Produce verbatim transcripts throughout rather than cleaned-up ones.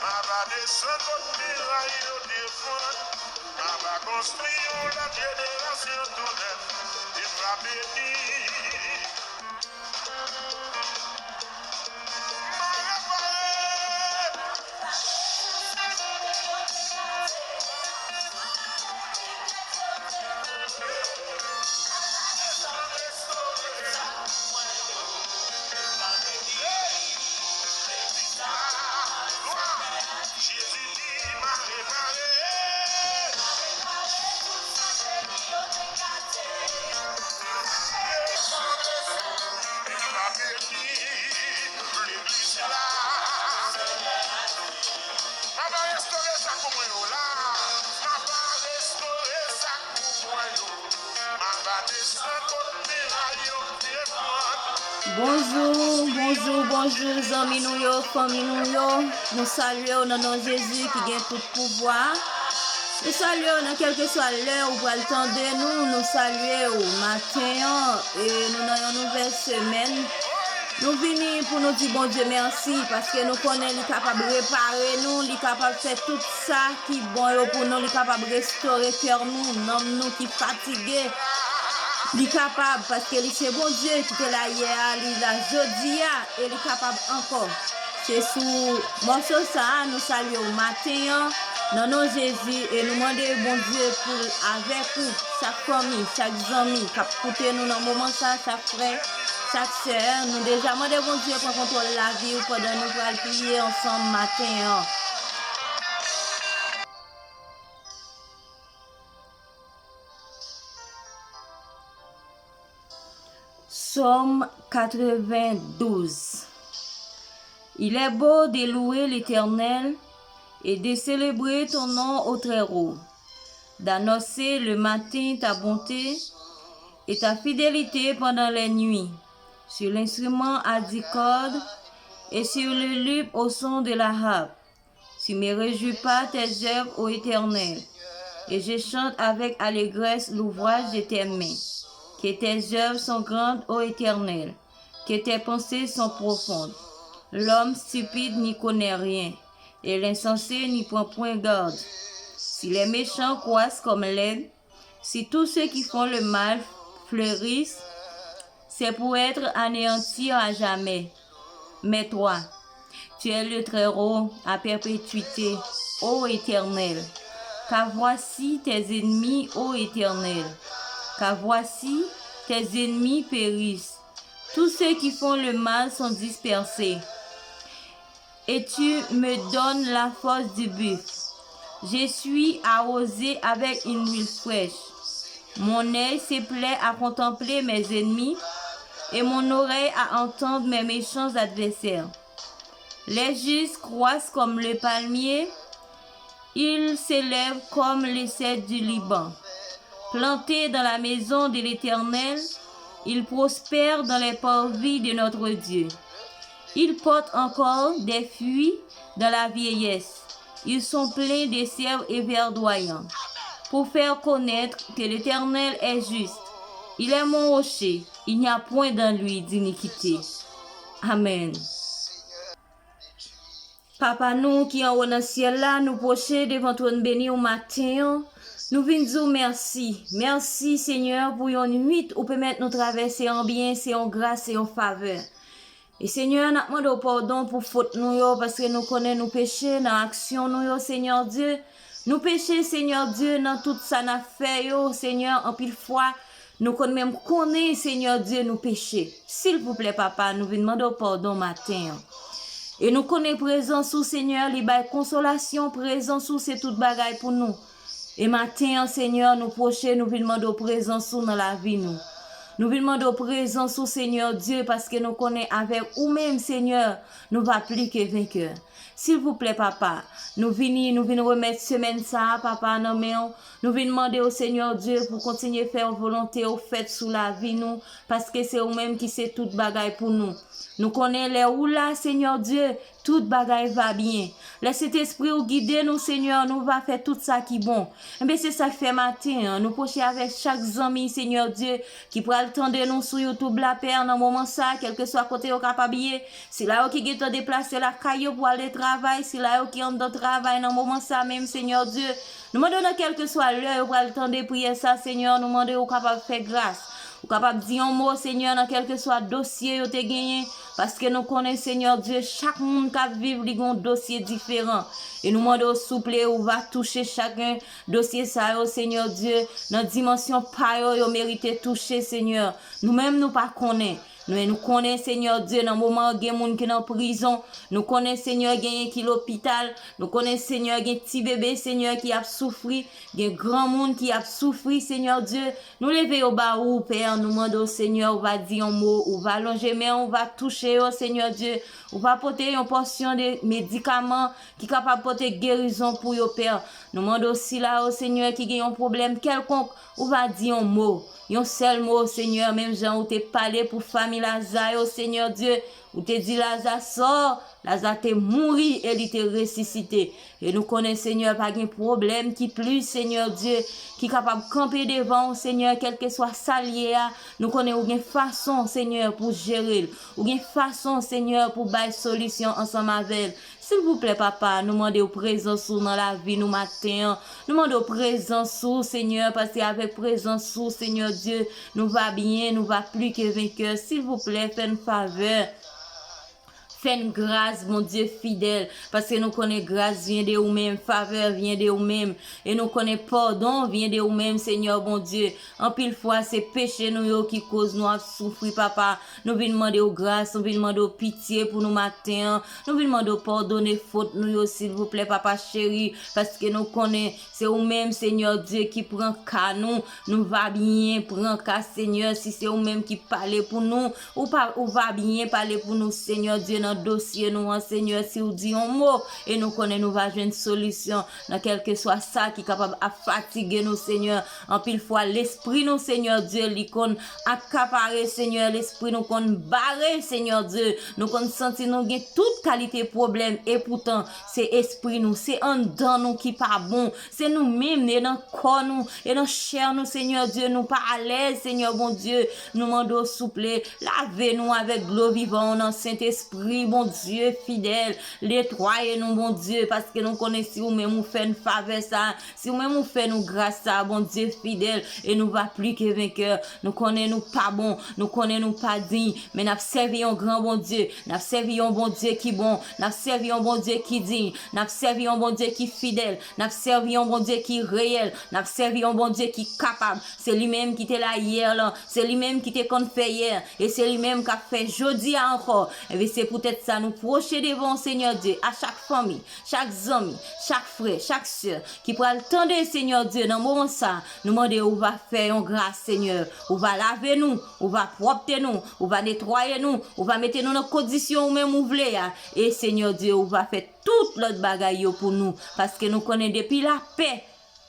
M a va desann kot miray yo te fann. M a va konstwi yon lòt jenerasyon tou nèf. E m va beni. M a repare. Jezi di, "M a repare." M a beni legliz la. M a va restore sa k pou mwen yo la. M a va restore sa k pou mwen yo. M a va desann kot miray yo te fann. Bonjou, bonjou, bonjou, zanmi nou yo, fanmi nou yo. Nou salye w nan non Jezi ki gen tout pouvwa. Nou salye w nan kèlkeswa lè ou pral tande nou. Nou salye w maten an, e nou nan yon nouvèl semèn. Nou vini pou nou di Bondye mèsi, paske nou konnen li kapab repare nou, li kapab fè tout sa ki bon yo pou nou, li kapab restore kè nou, nanm nou ki fatige. Li kapab, paske li se Bondye ki te la yè a, li la jodi a, e li kapab ankò. Se sou mòso sa a nou salye w maten an, nan non Jezi, e nou mande Bondye pou l avèk ou, chak fanmi, chak zanmi k ap koute nou nan moman sa a, chak frè, chak sè, nou deja mande Bondye pran kontwòl lavi w pandan nou pral priye ansanm maten an. Psaume quatre-vingt-douze. Il est beau de louer l'Éternel et de célébrer ton nom au Très-Haut, d'annoncer le matin ta bonté et ta fidélité pendant les nuits, sur l'instrument à dix cordes et sur le luth au son de la harpe. Tu me réjouis par tes œuvres, ô Éternel, et je chante avec allégresse l'ouvrage de tes mains. Que tes œuvres sont grandes, ô Éternel, que tes pensées sont profondes. L'homme stupide n'y connaît rien, et l'insensé n'y prend point garde. Si les méchants croissent comme l'herbe, si tous ceux qui font le mal fleurissent, c'est pour être anéantis à jamais. Mais toi, tu es le Très-Haut à perpétuité, ô Éternel. Car voici tes ennemis, ô Éternel. Car voici tes ennemis périssent. Tous ceux qui font le mal sont dispersés. Et tu me donnes la force du buffle. Je suis arrosé avec une huile fraîche. Mon œil se plaît à contempler mes ennemis, et mon oreille à entendre mes méchants adversaires. Les justes croissent comme le palmier, ils s'élèvent comme le cèdre du Liban. Plantés dans la maison de l'Éternel, ils prospèrent dans les parvis de notre Dieu. Ils portent encore des fruits dans la vieillesse. Ils sont pleins de sève et verdoyants. Pour faire connaître que l'Éternel est juste, il est mon rocher, il n'y a point dans lui d'iniquité. Amen. Papa nou ki anwo nan syèl la, nou pwoche devan twòn beni w maten an. Nou vin di w mèsi. Mèsi, Senyè, pou yon nwit ou pèmèt nou travèse an byen. Se yon gras, se yon favè. E, Senyè, n ap mande w padon pou fot nou yo, paske nou konnen nou peche nan aksyon nou yo, Senyè Dye. Nou peche, Senyè Dye, nan tout sa n ap fè yo, Senyè, anpil fwa, nou konn menm konnen, Senyè Dye, nou peche. Silvouplè, Papa, nou vin mande w padon maten an. E nou konnen prezans ou, Senyè, li bay konsolasyon, prezans ou se tout bagay pou nou. E maten an, Senyè, nou pwoche, nou vin mande w prezans ou nan lavi nou. Nou vin mande w prezans ou, Senyè Dye, paske nou konnen avèk ou menm, Senyè, nou va pli ke venkè. Silvouplè, Papa, nou vini, nou vin remèt semèn sa a, Papa, nan men w. Nou vin mande w, Senyè Dye, pou kontinye fè volonte w fèt sou lavi nou, paske se ou menm ki se tout bagay pou nou. Nou konnen lè ou la, Senyè Dye, tout bagay va byen. Lè Sentespri w gide nou, Senyè, nou va fè tout sa ki bon. Enben, se sa k fè maten an, nou pwoche avèk chak zanmi, Senyè Dye, ki pral Tande nou sou YouTube la, Pè, nan moman sa, kèlkeswa kote yo kapab ye, sila yo ki gentan deplase lakay yo pou ale travay, sila yo ki anndan travay nan moman sa menm, Senyè Dye, nou mande w nan kèlkeswa lè yo pral tande priyè sa, Senyè, nou mande w kapab fè gras. Ou kapab di yon mo, Senyè, nan kèlkeswa dosye yo te genyen, paske nou konnen, Senyè Dye, chak moun k ap viv, li gen yon dosye diferan. E nou mande w, souple, ou va touche chak dosye sa yo, Senyè Dye, nan dimansyon pa yo, yo merite touche, Senyè. Nou menm, nou pa konnen. Men nou konnen, Senyè Dye, nan moman an, gen moun ki nan prizon. Nou konnen, Senyè, genyen ki lopital. Nou konnen, Senyè, gen ti bebe, Senyè, ki ap soufri. Gen granmoun ki ap soufri, Senyè Dye. Nou leve yo ba ou, Pè. Nou mande w, Senyè, ou va di yon mo, ou va lonje men, ou va touche yo, Senyè Dye. Ou va pote yon pòsyon de medikaman ki kapab pote gerizon pou yo, Pè. Nou mande w sila yo, Senyè, ki gen yon pwoblèm kèlkonk, ou va di yon mo, yon sèl mo, Senyè, menm jan ou te pale pou fanmi Laza yo, Senyè Dye, ou te di Laza sò, Laza te mouri e li te resisite. E nou konnen, Senyè, pa gen pwoblèm ki plis, Senyè Dye, ki kapab kanpe devan w, Senyè, kèlkeswa sa l ye a. Nou konnen ou gen fason, Senyè, pou jere l. Ou gen fason, Senyè, pou bay solisyon ansanm avè l. Silvouplè, Papa, nou mande w prezans ou nan lavi nou maten an. Nou mande w prezans ou, Senyè, paske avèk prezans ou, Senyè Dye, nou va byen, nou va pli ke venkè. Silvouplè, fè n favè. Fè n gras, Bondye fidèl, paske nou konnen gras vyen de ou menm, favè vyen de ou menm, e nou konnen padon vyen de ou menm, Senyè Bondye. Anpil fwa, se peche nou yo ki koz nou ap soufri, Papa. Nou vin mande w gras, nou vin mande w pitye pou nou maten an. Nou vin mande w padone fot nou yo, silvouplè, Papa cheri, paske nou konnen se ou menm, Senyè Dye, ki pran ka nou. Nou va byen pran ka, Senyè, si se ou menm ki pale pou nou. Ou pa, ou va byen pale pou nou, Senyè Dye, nan dosye nou an, Senyè, si w di yon mo, e nou konnen nou va jwenn solisyon nan kèlkeswa sa ki kapab ap fatige nou, Senyè. Anpil fwa, lespri nou, Senyè Dye, li konn akapare, Senyè, lespri nou konn bare, Senyè Dye. Nou konn santi nou gen tout kalite pwoblèm, e poutan, se espri nou, se anndan nou ki pa bon, se nou menm, e nan kò nou, e nan chè nou, Senyè Dye, nou pa alèz, Senyè Bondye. Nou mande w, souple, lave nou avèk dlo vivan w nan Sentespri, Bondye fidèl. Netwaye nou, Bondye, paske nou konnen si ou menm ou fè n favè sa, si ou menm ou fè nou gras sa, Bondye fidèl, e nou va pli ke venkè. Nou konnen nou pa bon, nou konnen nou pa diy, men n ap sèvi yon gran Bondye, n ap sèvi yon Bondye ki bon, n ap sèvi yon Bondye ki diy, n ap sèvi yon Bondye ki fidèl, n ap sèvi yon Bondye ki reyèl, n ap sèvi yon Bondye ki kapab. Se li menm ki te la yè lan, se li menm ki te konn fè yè, e se li menm k ap fè jodi a ankò. Ebyen, se poutèt sa nou pwoche devan w, Senyè Dye, a chak fanmi, chak zanmi, chak frè, chak sè ki pral tande, Senyè Dye, nan moman sa, nou mande w, ou va fè yon gras, Senyè. Ou va lave nou, ou va pwòpte nou, ou va netwaye nou, ou va mete nou nan kondisyon ou menm ou vle a. E, Senyè Dye, ou va fè tout lòt bagay yo pou nou, paske nou konnen depi lapè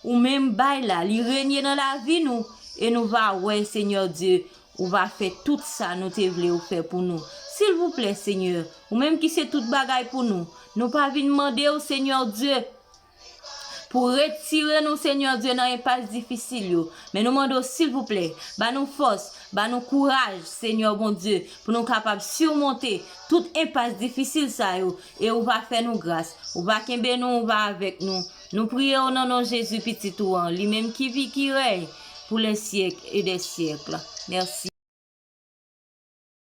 ou menm bay la, li renye nan lavi nou, e nou va wè, Senyè Dye, ou va fè tout sa nou te vle ou fè pou nou. Silvouplè, Senyè, ou menm ki se tout bagay pou nou, nou pa vin mande w, Senyè Dye, pou retire nou, Senyè Dye, nan enpas difisil yo. Men nou mande w, silvouplè, ba nou fòs, ba nou kouraj, Senyè Bondye, pou nou kapab simonte tout enpas difisil sa yo, e ou va fè nou gras, ou va kenbe nou, ou va avèk nou. Nou priye w nan non Jezi, Pitit ou an, li menm ki viv, ki rèy pou lè syèk e dè syèk. Mèsi.